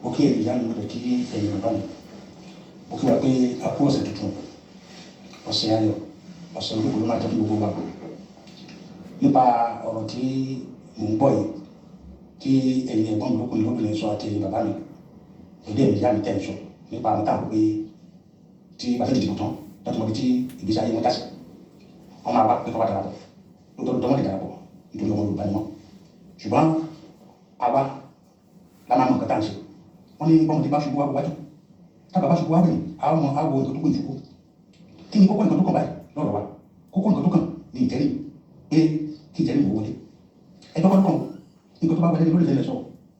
Mo kí ẹ̀yin ìyá mi, mo lè kí ẹ̀yin bàbá mi. Mo kí wa pé a kú ọ̀sẹ̀ tuntun, ọ̀sẹ̀ ayọ̀, ọ̀sẹ̀ ológo ló máa jẹ́ fún gbogbo wa. Nípa ọ̀rọ̀ tí mò ń gbọ́ yìí, tí ẹ̀yin ẹ̀gbọ́n mi lókùnrin lóbìnrin sọ àti ẹ̀yin bàbá mi, pẹ̀lú ẹ̀yin ìyá mi tẹ̀ ń sọ nípa àwọn táwọn pé tí bàtà ti dìbò tán láti mọ ibi tí ìgbésí ayé wọn já sí, wọ́n máa wá pé kọ́ wá darapọ̀. Lóòótọ́ lóòótọ́, wọ́n lè darapọ̀ nítorí ọmọ Yorùbá ni wọ́n, ṣùgbọ́n àwa la máa mọ nǹkan tá à ń ṣe. Wọ́n ní bọ́mọdé bá ṣubú, wá wájú, tábà bá ṣubú, wá wẹ̀yìn, àwọn ọmọ àwọ̀ nǹkan tó kù ìṣubú. Kí ni kókó nǹkan tó kàn báyìí lọ́rọ̀ wa? Kókó nǹkan tó kàn ní interim, pé kí interim wò wọlé. Ẹjọ́ kọ́ ló kàn. Nǹkan tó bá wọlé lórí ilẹ̀ sọ,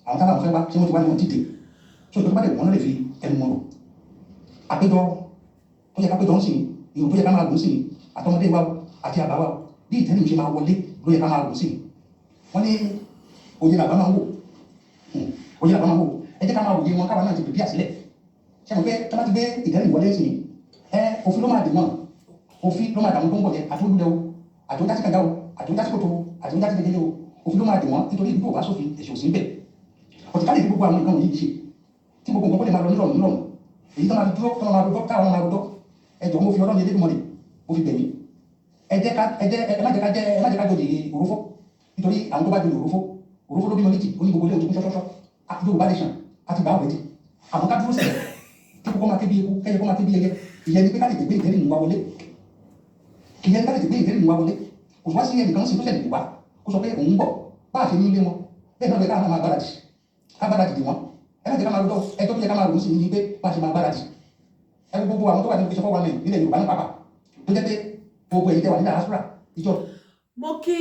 àwọn táwọn fẹ́ wá, ṣé wọ́n ti wá ní wọ́n ti dé so nǹkan tó bá dẹ̀ wọ́n lè fi ẹnu wọn rò. Àpéjọ tó yẹ ká péjọ ń sìn, ìrò tó yẹ ká máa gùn sí àtọmọdé wa àti àbá wa, bí interim ṣe máa wọlé ló yẹ ká máa gùn sí. Wọ́n ní òye làbá máa ń wò, òye làbá máa ń wò. Ẹ jẹ́ ká máa wòye wọn, káwa náà ti pèpè àsílẹ̀. Ṣé mo pé tó bá ti gbé interim wọlé sí ẹ, òfin ló máa dè wọ́n, òfin ló máa dà wọ́n tó ń bọ̀ yẹn, àti olúlẹ̀ o, àti oúnjẹ kànga o, àti oúnjẹ kòtò, àti oúnjẹ kékeré o, òfin ló máa dè wọ́n, nítorí ìlú ò bá sófin, ẹ̀ṣẹ̀ ò sí ń bẹ̀. Ọ̀tí ká lè fi gbogbo àwọn nǹkan wọ̀nyí ṣe, tí gbogbo nǹkan kó lè máa lọ nírọ̀rùn nírọ̀rùn, èyí tó máa fi dúró, tó máa rojọ́, táwọn máa rojọ́. Ẹ jọ̀ọ́, mo fi Ọlọ́run Elédùmarè, mo fi bẹ̀ yín. Ẹ jẹ́ ká ẹ jẹ́ ẹ má jẹ́ ká jẹ́ ẹ má jẹ́ ká joyè òrófó, nítorí àwọn tó bá joyè òrófó, òrófó ló bímọ méjì, ó ní gbogbo ilé òtún ṣọ́ṣọ́ṣọ́. Yorùbá Nation àti gbà ọ̀rẹ́dì, àmọ́ ká dúró sẹ́yìn kí kókó máa ké bí eku, kẹ́yẹ kó máa ké bí ẹyẹ. Ìyẹn ni pé ká lè gbé interim wa wọlé. Ìyẹn ni ká lè gbé interim wa wọlé. Kò wá sí ẹnìkan sí tó ṣẹlẹ̀ wá kó sọ pé òun bọ̀ bá a ṣe ní ilé wọn. Bẹ́ẹ̀ náà lè ká máa gbáradì, ká gbáradì dì wọ́n. Ẹ má jẹ́ ká máa rojọ́. Ẹjọ́ tó yẹ ká máa rò ó sí ni pé bá a ṣe máa gbáradì. Ẹ wo gbogbo àwọn tó wà nínú iṣẹ́ 419 nílẹ̀ Yorùbá ní pàpà, tó jẹ́ pé gbogbo èyí tẹ́ wà nílẹ̀ diaspora ìjọ. Mo kí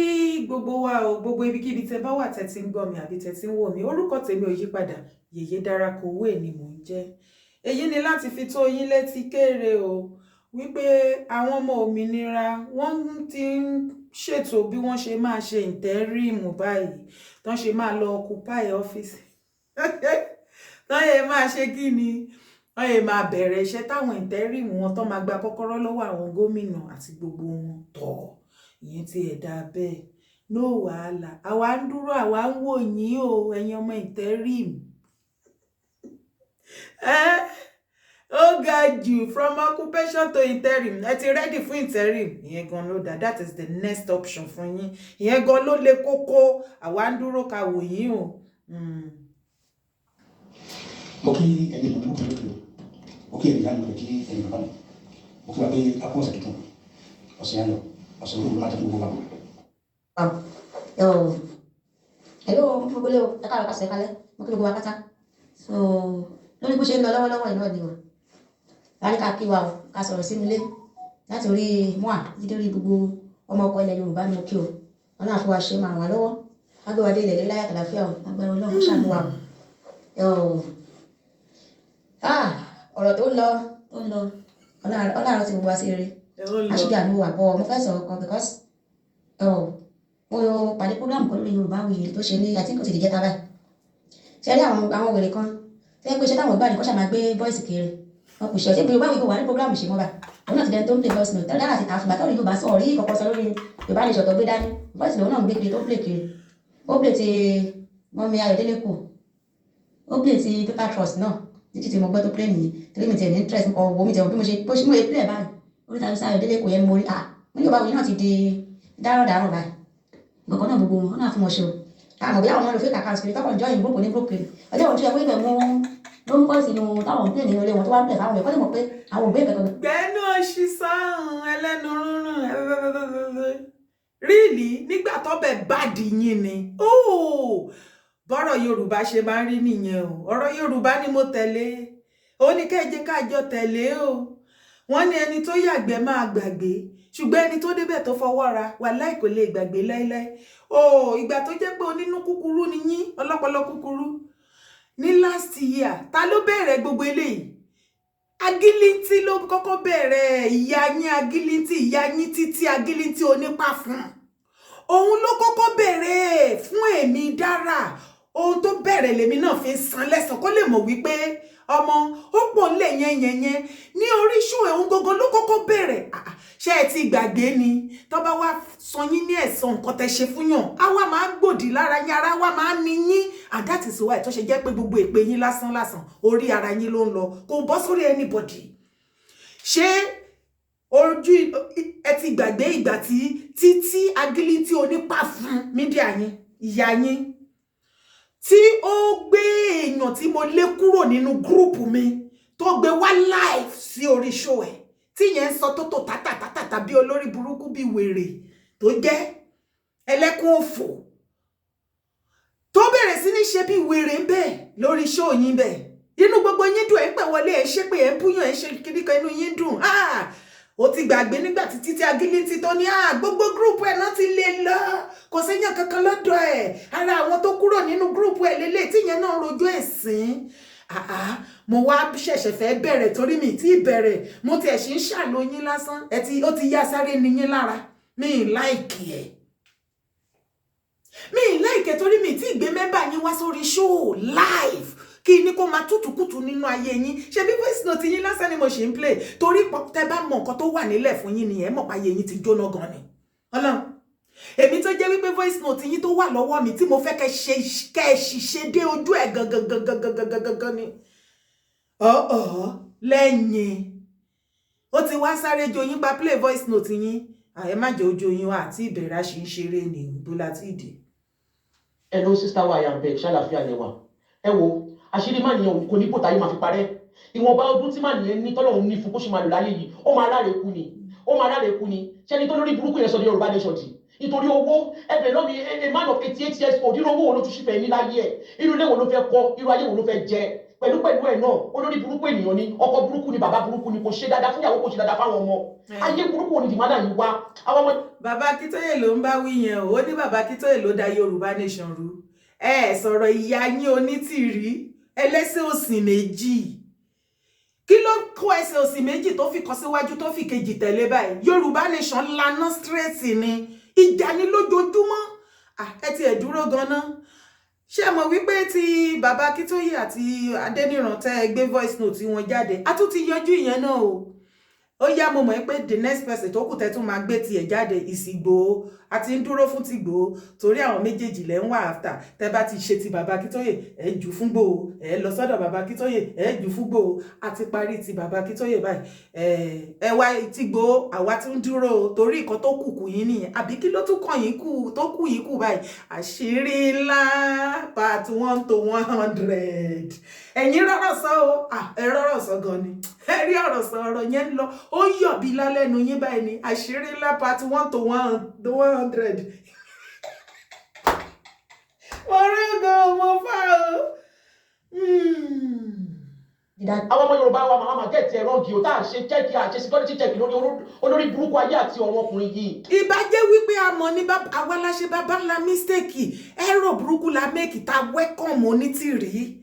gbogbo wa o, gbogbo ibikíbi tẹ bá wà tẹ́ ti ń gbọ́ mi àbí tẹ́ ti ń wò mí. Orúkọ tèmi ò yí padà, Yèyé Dára Kowé ni mò ń jẹ́. Èyí ni láti fi tó yín létí kéré o wípé àwọn ọmọ òmìnira, wọ́n ti ń ṣètò bí wọ́n ṣe máa ṣe interim báyìí, tán ṣe máa lọ occupy ọ́fíìsì, tán yẹ máa ṣe kí ni, wọ́n yẹ máa bẹ̀rẹ̀ iṣẹ́ táwọn interim wọn tán máa gba kọ́kọ́rọ́ lọ́wọ́ àwọn gómìnà àti gbogbo wọn tọ̀. Ìyẹn ti ẹ̀ dáa bẹ́ẹ̀, no wàhálà. Àwa ń dúró, àwa ń wò yín o, ẹ̀yin ọmọ interim. Ẹ́ ó ga jù. From occupation to interim, ẹ ti ready fún interim. Ìyẹn gan ló dáa. That is the next option fún yín. Ìyẹn gan ló le kókó. Àwa ń dúró ká wò yín o. Mo kí ẹ̀yin ìlú lókè lókè, mo kí ẹ̀yin ìyá mi, mo kí ẹ̀yin bàbá mi. Mo kí wa pé a kú ọ̀sẹ̀ tuntun, ọ̀sẹ̀ ayọ̀, ọ̀sẹ̀ ológo ló máa jẹ́ fún gbogbo wa. Yo. Hello, mo kí gbogbo ilé o, ẹ káàárọ̀, kásẹ̀ kálẹ̀, mo kí gbogbo wa pátá. So, lórí bó ṣe ń lọ lọ́wọ́lọ́wọ́ yìí náà ni o. Láti ká kí wa o, ká sọ̀rọ̀ sínú ilé. Láti orí MOA títí dé orí gbogbo ọmọ ọkọ ilẹ̀ Yorùbá ni mo kí o. Ọlọ́run á fún wa ṣe, máa ràn wá lọ́wọ́. Á gbé wa dé ilẹ̀ láyà àtàlàfíà o. Agbára Ọlọ́run ṣàánú wa o. Yo. Ah, ọ̀rọ̀ tó ń lọ, tó ń lọ. Ọlọ́run ti gbogbo wa sí rere. Aṣojú àánú wà bọ̀, mo fẹ́ sọ̀rọ̀ kan because, oh, mo pàdé program kan lórí Yorùbá Wuyì tó ṣe ní, I think ó ti di jẹ́ta báyìí. Ṣe rí àwọn wèrè kan tó yẹ pé iṣẹ́ táwọn gbà ní kó ṣáà máa gbé voice kiri. Wọn kò ṣe ọ̀ṣẹ́ Yorùbá Wuyì kò wà ní program ṣe mọ́ bá. Òun náà ti dẹni tó ń play voice note. Tẹ́lẹ̀ dára ti ta fún bàtà Yorùbá sọ orí kọ̀kọ́ sọ lórí Yorùbá Nation tó gbé dání. Voice lòun náà ń gbé kiri, tó ń play kiri. Ó play ti mummy Ayọ̀délé kù. Ó play ti Paper Trust náà. Títí tí mo gbọ́ tó play nìyí. Torí mi tiẹ̀ ní interest kọ̀ wo mi tiẹ̀ bí mo ṣe bó ṣe mú e play báyìí. Orí tàbí Ayọ̀délé kò yẹ mo rí. Ah, mo ní Yorùbá Wuyì náà ti di dárọ̀dárọ̀ báyìí. Nǹkan náà gbogbo wọn náà fún wọn ṣe o. Àmọ́ bí àwọn náà lo fake account kiri, tọkàn join group ní group kiri. Ọjọ́ òun tó yẹ pé ibẹ̀ mú ló ń kọ́ sínú táwọn ń play nínú ilé wọn tó wá ń play fáwọn èèyàn kọ́ lè mọ̀ pé àwọn òbí ìkẹ́kọ̀ọ́. Gbẹ́nu òṣì sáhùn ẹlẹ́nu rúnrún ríìlì nígbà tọ́bẹ̀ bàdí yín ni. Bọ́rọ̀ Yorùbá ṣe máa ń rí nìyẹn o. Ọ̀rọ̀ Yorùbá ni mo tẹ̀lé, ó ní kẹ́jẹ́ kájọ tẹ̀lé o. Wọ́n ní ẹni tó yàgbẹ́ máa gbàgbé, ṣùgbọ́n ẹni tó débẹ̀ tó fọwọ́ ra, wàláì, kò lè gbàgbé láéláé o. Ìgbà tó jẹ́ pé onínú kúkúrú ni yín, ọlọ́pọlọ kúkúrú ní last year, ta ló bẹ̀rẹ̀ gbogbo eléyìí? Agílítí ló kọ́kọ́ bẹ̀rẹ̀. Ìyá yín agílítí, ìyá yín títí agílítí onípa fún òun ló kọ́kọ́ bẹ̀rẹ̀ fún èmi dára. Ohun tó bẹ̀rẹ̀ lèmi náà fi ń san lẹ́sàn kó lè mọ̀ wípé ọmọ ó pọ̀ ńlẹ̀ yẹn yẹn yẹn ní orí ṣó. Òun gangan ló kọ́kọ́ bẹ̀rẹ̀. Ṣé ẹ ti gbàgbé ni? Tó bá wá san yín ní ẹ̀san nǹkan tẹ́ ṣe fún yàn, á wá máa gbòdì lára yín, ara wá máa ní yín. And that is why tó ṣe jẹ́ pé gbogbo èpè yín lásán lásán, orí ara yín ló ń lọ, kò bọ́ sórí anybody. Ṣé ojú ẹ ti gbàgbé ìgbà tí títí agilintí onípa fún media yín, ìyá yín, tí ó gbé èèyàn tí mo lé kúrò nínú group mi, tó gbé wá live sí orí show ẹ̀, tí yẹn ń sọ tó tó tátàtátàtà bí olórí burúkú, bí wèrè tó jẹ́ ẹlẹ́kún òfò, tó bẹ̀rẹ̀ sí ní ṣe bí wèrè ń bẹ̀ lórí show yín bẹ̀? Inú gbogbo yín dùn, ẹ̀ ń pẹ̀ wọlé, ẹ̀ ń ṣépè, ẹ̀ ń búyàn, ẹ̀ ń ṣe kíríkan, inú yín dùn. Ah, ó ti gbàgbé nígbà tí títí agilintí tó ní, ah, gbogbo group ẹ̀ náà ti lè lọ, kò séyàn kankan lọ́dọ̀ ẹ̀, ara àwọn tó kúrò nínú group ẹ̀ lélẹ̀, tí yẹn náà rojọ́ ẹ̀ sín. Àá, mo wá ṣẹ̀ṣẹ̀ fẹ́ bẹ̀rẹ̀ torí mi tí bẹ̀rẹ̀, mo tiẹ̀ ṣì ń ṣàlóyún lásán. Ẹ ti ó ti yá sáré níyín lára. Mi ì like ẹ̀, mi ì like ẹ̀, torí mi tí gbé member yín wá sórí show live kí ní kó máa tútùkùtù nínú ayé yín. Ṣe bí voice note yín lásán ni mo ṣe ń play, torí tẹ bá mọ nǹkan tó wà nílẹ̀ fún yín nìyẹn, mọ̀ pé ayé yín ti jóná gan ni. Ọlọ́run èmi tó jẹ́ wípé voice note yín tó wà lọ́wọ́ mi tí mo fẹ́ kẹ́ ṣe, kẹ́ ẹ ṣiṣẹ́ dé ojú ẹ̀ gangan gangan gangan gangan gan ni. Ọ̀ọ́ lẹ́yìn ó ti wá sáré jo yín pa play voice note yín. Ẹ má jẹ́ ojú yín wá àti ìbẹ̀rẹ̀, àṣì ń ṣeré ní ìbò láti ìdí. Hello, sister wa Ayambek, ṣàlàfíà lẹwà? Ẹ wo, àṣírí má nìyẹn kò ní bòtá yìí máa fi parẹ́. Ìwọ̀nba ọdún tí má nìyẹn ní tọ́lọ́run ní fún kó ṣe máa lò láyé yìí, ó máa ráre kú ni, ó máa ráre kú ni. Ṣẹ́ni tó lórí burúkú yẹn sọ ní Yorùbá nation dì nítorí owó ẹbẹ̀ lọ́mi. A man of 88 years old, irú owó wo ló tún ṣì fẹ́ ní láyé ẹ̀? Irú ilé wo ló fẹ́ kọ́? Irú ayé wo ló fẹ́ jẹ? Pẹ̀lú pẹ̀lú ẹ̀ náà, olórí burúkú ènìyàn ni, ọkọ burúkú ni, bàbá burúkú ni, kò ṣe dáadáa fúnyàwó, kò ṣe dáadáa fáwọn ọmọ. Ayé burúkú wo ni dìmádà yìí wá àwọn ọmọ? Bàbá Akíntóyè ló ń bá wí yẹn o. Ó ní bàbá Akíntóyè ló da Yorùbá nation rú. Ẹ sọ̀rọ̀ ìyá yín onítìrí ẹlẹ́sẹ̀ òsì méjì. Kí ló kó ẹsẹ̀ òsì méjì tó fi kan síwájú, tó fi kejì tẹ̀lé báyìí? Yorùbá nation laná straight ni, ìjà ni lójoojúmọ́. Ẹ ti ẹ̀ dúró ganan. Ṣé mọ̀ wípé ti bàbá Akíntóyè àti Adéníran tẹ́ ẹ gbé voice note wọn jáde, a tún ti yanjú ìyẹn náà o. Ó yá, mo mọ̀ pé the next person tó kù tẹ́ tún máa gbé tiẹ̀ jáde ìsìgbò. A ti ń dúró fún tìgbò, torí àwọn méjèèjì lẹ́ ń wà after. Tẹ́ bá ti ṣe ti bàbá Akíntóyè, ẹ jù fún Gbòho, ẹ lọ sọ́dọ̀ bàbá Akíntóyè, ẹ jù fún Gbòho. A ti parí ti bàbá Akíntóyè báyìí, ẹ wá ti Gbòho. Àwa ti ń dúró o, torí nǹkan tó kù kù yín nìyẹn, àbí kí ló tún kàn yín kù tó kù yín kù báyìí? Àṣírí ńlá part 1 to 100. Ẹ̀yin rọ́rọ̀ sọ o, ẹ rọ́rọ̀ sọ gan ni, ẹ rí ọ̀rọ̀ sọ. Ọ̀rọ̀ yẹn ń lọ, ó yọ̀ bí lálẹ́nu yín báyìí ni. Àṣírí ńlá part 1 to 100. Mo rí gan, mo fà o. Àwọn ọmọ Yorùbá wa máa get ẹ̀ wrong o, tá a ṣe check, a ṣe security check lórí olórí burúkú ayé àti ọ̀run ọkùnrin yìí. Ìbá jẹ́ wípé a mọ̀ ní àwa la ṣe bàbá ńlá mistake, ẹ̀rọ burúkú la make ta welcome onítìrí.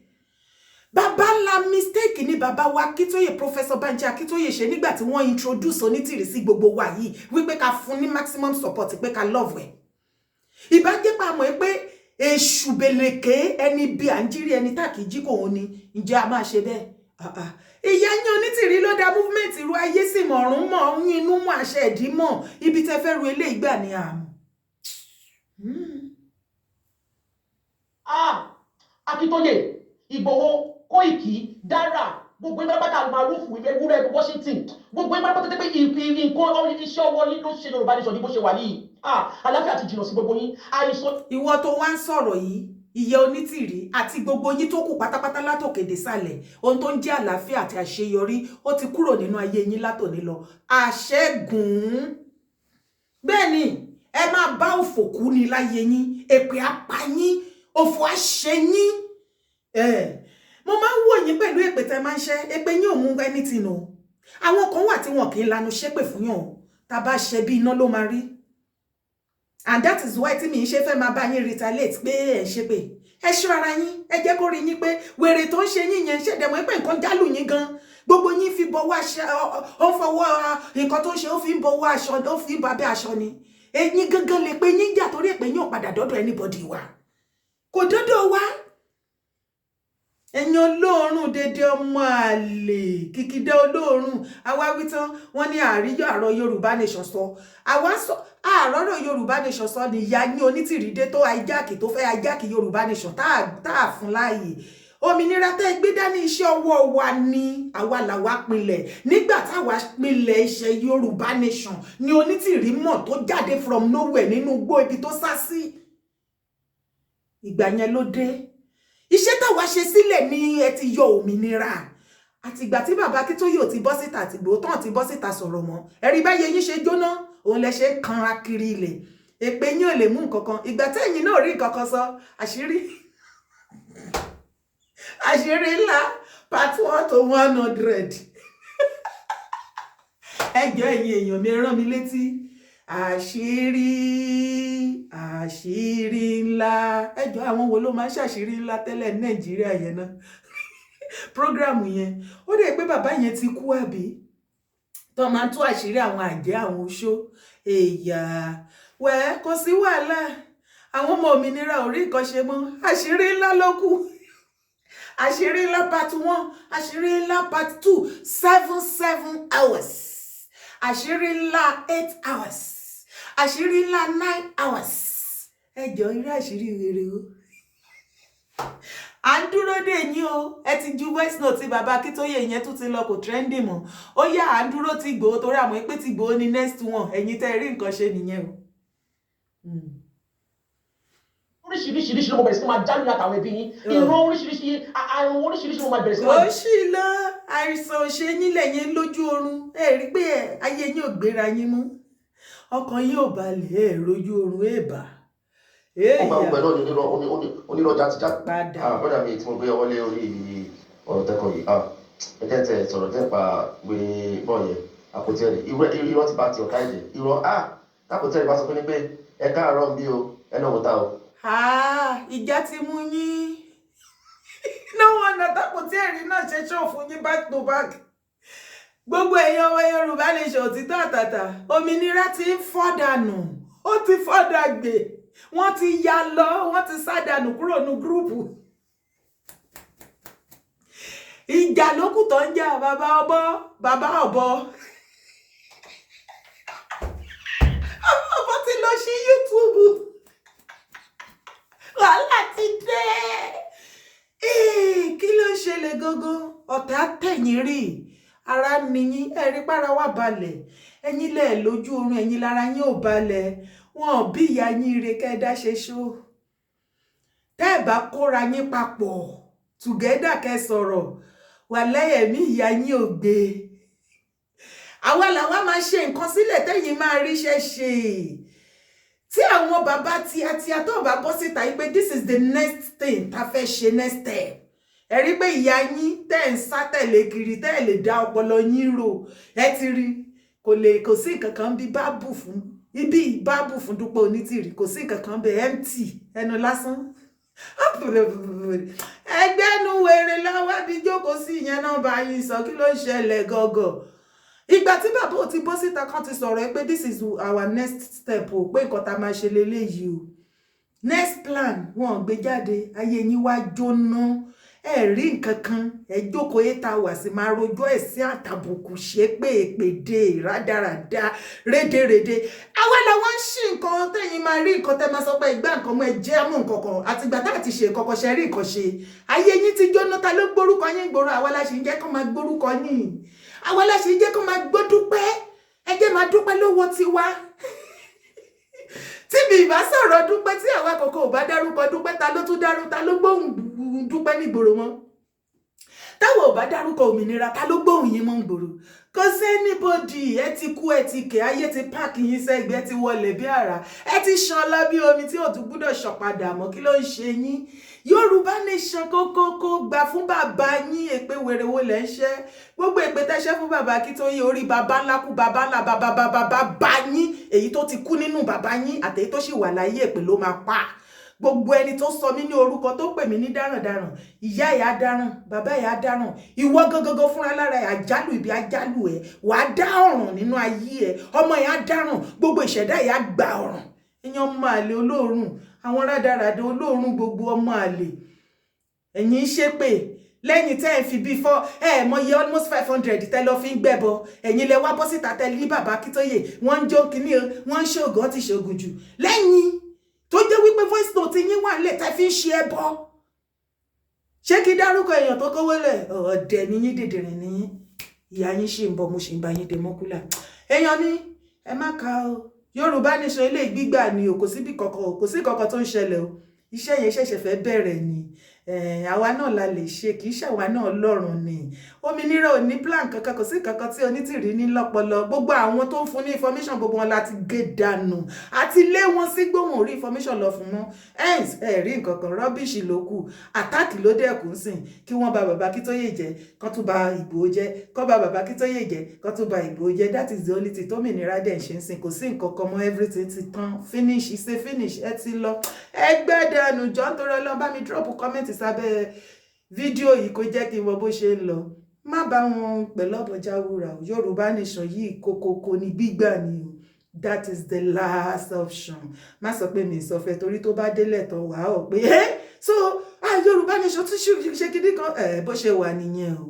Bàbá ńlá mistake ni bàbá wa Akíntóyè, Professor Banji Akíntóyè ṣe nígbà tí wọ́n introduce onítìrí sí gbogbo wa yìí, wípé ká fún ní maximum support, pé ká love ẹ̀. Ìbá jẹ́ pé a mọ̀ pé èṣù bèlèké ẹni bí à ń jírí ẹni tá kì í jí kò ń ní, ǹjẹ́ a máa ṣe bẹ́ẹ̀? Ìyá yín onítìrí ló dá movement irú, ayé sì mọ̀, ọ̀run mọ̀, ń inú mọ̀, àṣẹ ìdí mọ̀, ibi tẹ́ fẹ́ ru eléyìí gbà ní àmọ́. Ah, Akíntóyè, Ìgbòho, Kóìkì, Dára, gbogbo ẹgbẹ́ pátá, Almaroof, ewúrẹ́ Washington, gbogbo ẹgbẹ́ pátá pé nǹkan iṣẹ́ ọwọ́ yín ló ṣe Yorùbá nation ní bó ṣe wà yìí. Ah, àlàáfíà ti jìnnà sí gbogbo yín, àìsàn. Ìwọ tó wá ń sọ̀rọ̀ yìí, ìyẹ́ onítìrí àti gbogbo yín tó kù pátápátá látòkèdè sàlẹ̀, ohun tó ń jẹ́ àlàáfíà àti àṣeyọrí, ó ti kúrò nínú ayé yín látòní lọ. Àṣẹ́gun bẹ́ẹ̀ ni, ẹ máa bá òfò kú ní láyé yín, èpè apá yín, òfò àṣẹ yín. Mo máa ń wò yín pẹ̀lú èpè tẹ́ máa ń ṣẹ́. Èpè yín ò mú anything o. Àwọn kan wà tí wọn kì í lanu ṣépè fún yàn o. Tá a bá ṣe bí iná ló máa rí, and that is why tí mi ń ṣe fẹ́ máa bá yín retaliate pé ẹ̀ ń ṣépè. Ẹ ṣọ́ ara yín, ẹ jẹ́ kó rí yín pé wèrè tó ń ṣe yín yẹn ṣẹ̀dẹ̀mọ́ pé nǹkan jálù yín gan. Gbogbo yín fi bọwọ́ aṣọ, ó ń fọwọ́ nǹkan tó ń ṣe, ó fi ń bọwọ́ aṣọ, ó fi ń babẹ́ aṣọ ni. Eyín gangan lè pé yín jà, torí èpè yín ò padà dọ́dọ̀ anybody wa, kò dọ́dọ̀ wa. Ẹ̀yin olóòórùn dédé, ọmọ àlè kìkìdá olóòórùn. Àwa wí tán, wọ́n ní àríyọ àrọ Yorùbá Nation sọ. Àwa sọ àrọ́rọ̀ Yorùbá Nation sọ ní ìyá yín Onítìrídé tó hijack, tó fẹ́ hijack Yorùbá Nation tá a fún láàyè. Òmìnira tẹ́ ẹ gbé dání, iṣẹ́ ọwọ́ wa ni. Àwa làwa pinlẹ̀. Nígbà táwa pinlẹ̀ iṣẹ́ Yorùbá Nation ni Onítìrí mọ̀ tó jáde from nowhere nínú igbó ibi tó sá sí. Ìgbà yẹn ló dé. Iṣẹ́ táwa ṣe sílẹ̀ ni ẹ ti yọ òmìnira. Àtìgbà tí bàbá Akíntóyè ò ti bọ́ síta, àtìgbò tán ti bọ́ síta sọ̀rọ̀ mọ́, ẹ̀rí báyẹn yín ṣe jóná, òun lẹ ṣe ń kanra kiri ilẹ̀. Èpè yín ò lè mú nǹkan kan. Ìgbà tẹ́yìn náà rí nǹkan kan sọ, àṣírí ńlá part 1 to 100. Ẹ jọ̀ọ́, ẹ̀yin èèyàn mi, rán mi létí àṣírí, àṣírí ńlá. Ẹ jọ̀ọ́, àwọn wo ló máa ń ṣàṣírí ńlá tẹ́lẹ̀ ní Nàìjíríà yẹn náà? Program yẹn, ó dẹ̀ pé bàbá yẹn ti kú, àbí tó máa ń tú àṣírí àwọn àjẹ́, àwọn oṣó èyà wẹ́. Kò sí wàhálà, àwọn ọmọ òmìnira ò rí nǹkan ṣe mọ́. Àṣírí ńlá ló kù. Àṣírí ńlá part 1, àṣírí ńlá part 2, 7 7 hours, àṣírí ńlá 8 hours, àṣírí ńlá 9 hours. Ẹ jọ, irú àṣírí rere o, à ń dúró dè yín o. Ẹ ti ju voice note tí bàbá Akíntóyè yẹn tún ti lọ, kò trending mọ́. Ó yá, à ń dúró ti Ìgbòho, torí àmọ́ pé ti Ìgbòho ní next one. Ẹ̀yin tẹ́ ẹ rí nǹkan ṣe nìyẹn o. Oríṣiríṣiríṣi ló mo bẹ̀rẹ̀ sí máa jálù látàwọn ẹbí yín. Ìran oríṣiríṣi, àrùn oríṣiríṣi mo máa bẹ̀rẹ̀ sí máa. Ó sì lọ, àìsàn ò ṣe yín lẹ́yìn lójú oorun. Ẹ rí pé ayé yín ò gbéra yín mú, ọkàn yín ò balẹ̀, ẹ rojú oorun ẹ bá. Ó máa ń gbẹ náà ní onírọ̀ onírọ̀ jáde. Padà. Ah, brother mi tí mo gbé ọwọ́ lé orí ọ̀rọ̀ tẹ́kọ̀ yìí, ah, ẹ jẹ́ tẹ sọ̀rọ̀ tẹ́ pa wèrè bọ́ọ̀ yẹn, àpótí ẹ̀rí irọ́ ti bá ti ọ̀tá ẹ̀jẹ̀ irọ́. Ah, tápótí ẹ̀rí bá sọ pé ní pé ẹ káàárọ̀ ń bí o, ẹ náà wò ta o. Ah, ìjà ti mú yín. No wonder tápótí ẹ̀rí náà ṣe ṣó fún yín back to back. Gbogbo èèyàn ọmọ Yorùbá lè ṣe òtítọ́ àtàtà. Òmìnira ti ń fọ́ dànù, ó ti fọ́ dàgbé, wọ́n ti ya lọ, wọ́n ti sá dànù kúrò ní group. Ìjà lókù tó ń jà. Bàbá ọbọ, bàbá ọbọ, ọbọ ti lọ sí YouTube. Wàhálà ti dé. Kí ló ń ṣẹlẹ̀ gangan? Ọ̀tá tẹ̀yìn rí ara nìyín, ẹ̀rí para wà balẹ̀. Ẹ̀yin lẹ̀ lójú oorun, ẹ̀yin lára yín ò balẹ̀. Wọn ò bí ìyá yín ire kẹ́ ẹ dá ṣe ṣó. Tẹ́ ẹ bá kóra yín papọ̀ together, kẹ́ sọ̀rọ̀ wà lẹ́yẹ̀mí, ìyá yín ò gbé. Àwa làwa máa ṣe nǹkan sílẹ̀ tẹ́yìn máa ríṣẹ́ ṣe. Tí àwọn bàbá tíatíá tó bá bọ́ síta yìí pé this is the next thing tá fẹ́ ṣe, next step, ẹ rí pé ìyá yín tẹ́ ń sá tẹ̀lé kiri, tẹ́ ẹ lè dá ọpọlọ yín rò, ẹ ti rí kò lè kò sí nǹkan kan bí báàbù fún ibi báàbù fún Dúpẹ́ Onítìrí. Kò sí nǹkan kan bẹ́ẹ̀, empty ẹnu lásán, ẹgbẹ́nu wèrè lọ́wọ́ bí jókòó sí. Ìyẹn náà bá yín sọ kí ló ń ṣẹlẹ̀ gọ́gọ́. Ìgbà tí bàbá ò ti bọ́ síta kan ti sọ̀rọ̀ ẹ pé this is our next step o, pé nǹkan tá a máa ṣe leléyìí o, next plan, wọn ò gbé jáde. Ayé yín wá jóná. Ẹ rí nǹkan kan, ẹ jókòó 8 hours, máa rojọ́ ẹ̀ sí àtàbùkù, ṣépè, èpèdè rádaràda, rédèrèdè. Àwa làwọn ń ṣì nǹkan tẹ́yìn máa rí nǹkan tẹ́ máa sọ pé ìgbà nǹkan mọ́ ẹ jẹ́ mú nǹkan kan. Àtìgbà tá àti ṣe nǹkan kan ṣe rí nǹkan ṣe, ayé yín ti jóná. Ta ló gbórúkọ yín gbòòrò? Àwa la ṣì ń jẹ́ kó máa gbórúkọ yín. Àwa la ṣì ń jẹ́ kó máa gbọ́ dúpẹ́. Ẹ jẹ́ máa dúpẹ́ lọ́wọ́ tiwa. Tí mi ìbá sọ̀rọ̀ dúpẹ́, tí àwa kọ̀ọ̀kan ò bá dárúkọ dúpẹ́, ta ló tún dárú? Ta ló gbóhùn dúpẹ́ nígboro mọ́? Táwọn ò bá dárúkọ òmìnira, ta ló gbóhùn yín mọ́ ń gbòòrò? Kò sí anybody. Ẹ ti kú, ẹ ti kẹ̀, ayé ti pack yín sẹ́gbẹ́, ẹ ti wọlé bí àrá, ẹ ti ṣan lọ bí omi tí ò tún gbúdọ̀ ṣàn padà mọ́. Kí ló ń ṣe yín? Yorùbá Nation kókókó gbà fún bàbá yín. Èpè wèrè wo lẹ́ ń ṣẹ́? Gbogbo èpè tẹ́ṣẹ́ fún bàbá Akíntóyè, orí bàbá ńlá kú, bàbá ńlá bàbá bàbá bàbá yín, èyí tó ti kú nínú bàbá yín àtèyí tó sì wà láyé, èpè ló máa pa gbogbo ẹni tó sọ mí ní orúkọ, tó pè mí ní dáràndáràn. Ìyá ẹ̀ á dáràn, bàbá ẹ̀ á dáràn, ìwọ gangan fúnra lára ẹ̀, àjálù ibi àjálù ẹ̀, wàá dá ọ̀ràn nínú ayé ẹ̀. Ọmọ ẹ̀ á dáràn, gbogbo ìṣẹ̀dá ẹ̀ á gba ọ̀ràn. Ẹ̀yin ọmọ àlè olóòórùn, àwọn rádaràdà olóòórùn, gbogbo ọmọ àlè. Ẹ̀yin ń ṣépè lẹ́yìn tẹ́ ẹ̀ fi bí fọ́ ẹ̀ mọyì almost 500 tẹ́ lọ fi ń gbẹ́bọ. Ẹ̀yin lẹ wá bọ́ síta tẹ́ ní bàbá Akíntóyè, wọ́n ń jó kínní o, wọ́n ń ṣoògùn, ti ṣoògùn jù. Lẹ́yìn tó jẹ́ wípé voice note yín wà nílẹ̀ tẹ́ fi ń ṣe ẹbọ. Ṣé kí dárúkọ èèyàn tó kówó lẹ̀? Ọ̀dẹ̀ ni yín, dìdìrìn ni yín. Ìyá yín ṣì ń bọ̀, mo ṣì ń bá yín dé mọ́kúlà. Èèyàn mi, ẹ má ka o. Yorùbá Nation ilé gbígbà ni o. Kò síbi kankan o, kò sí kankan tó ń ṣẹlẹ̀ o. Iṣẹ́ yẹn ṣẹ̀ṣẹ̀ fẹ́ bẹ̀rẹ̀ ni. Àwa náà la lè ṣe, kì í ṣàwa náà lọ́rùn ni. Òmìnira ò ní plan kankan, kò sí kankan tí Onítìrí ní lọ́pọlọ. Gbogbo àwọn tó ń fún ní information, gbogbo wọn láti gé dànù àti lé wọn sí gbóhùn orí information lọ fún wọn. Hence, ẹ rí nǹkan kan, rubbish ló kù, attack ló dẹ̀kun sìn kí wọ́n bà bàbá Akíntóyè jẹ́, kán tún bà Ìgbòho jẹ́, kán bà bàbá Akíntóyè jẹ́, kán tún bà Ìgbòho jẹ́. That is the only thing tómìnira dẹ̀ ń ṣe ń sìn. Kò sí nǹkan kan mọ́, everything ti tán, finish, ṣe finish, ẹ ti lọ ẹgbẹ́ dànù. Jọ, nítorí Ọlọ́run, bá mi drop comment sábẹ́ fídíò yìí kó jẹ́ kí n mọ bó ṣe ń lọ. Má bá wọn pẹ̀lú ọ̀bọ̀já wúrà o. Yorùbá Nation yìí kókókó ní gbígbà ni o. That is the last option. Má sọ pé mi sọ fẹ́, torí tó bá délẹ̀ tán, wàá ọ̀ pé ẹ́ so ah, Yorùbá Nation tún ṣe kíní kan ẹ̀ bó ṣe wà nìyẹn o.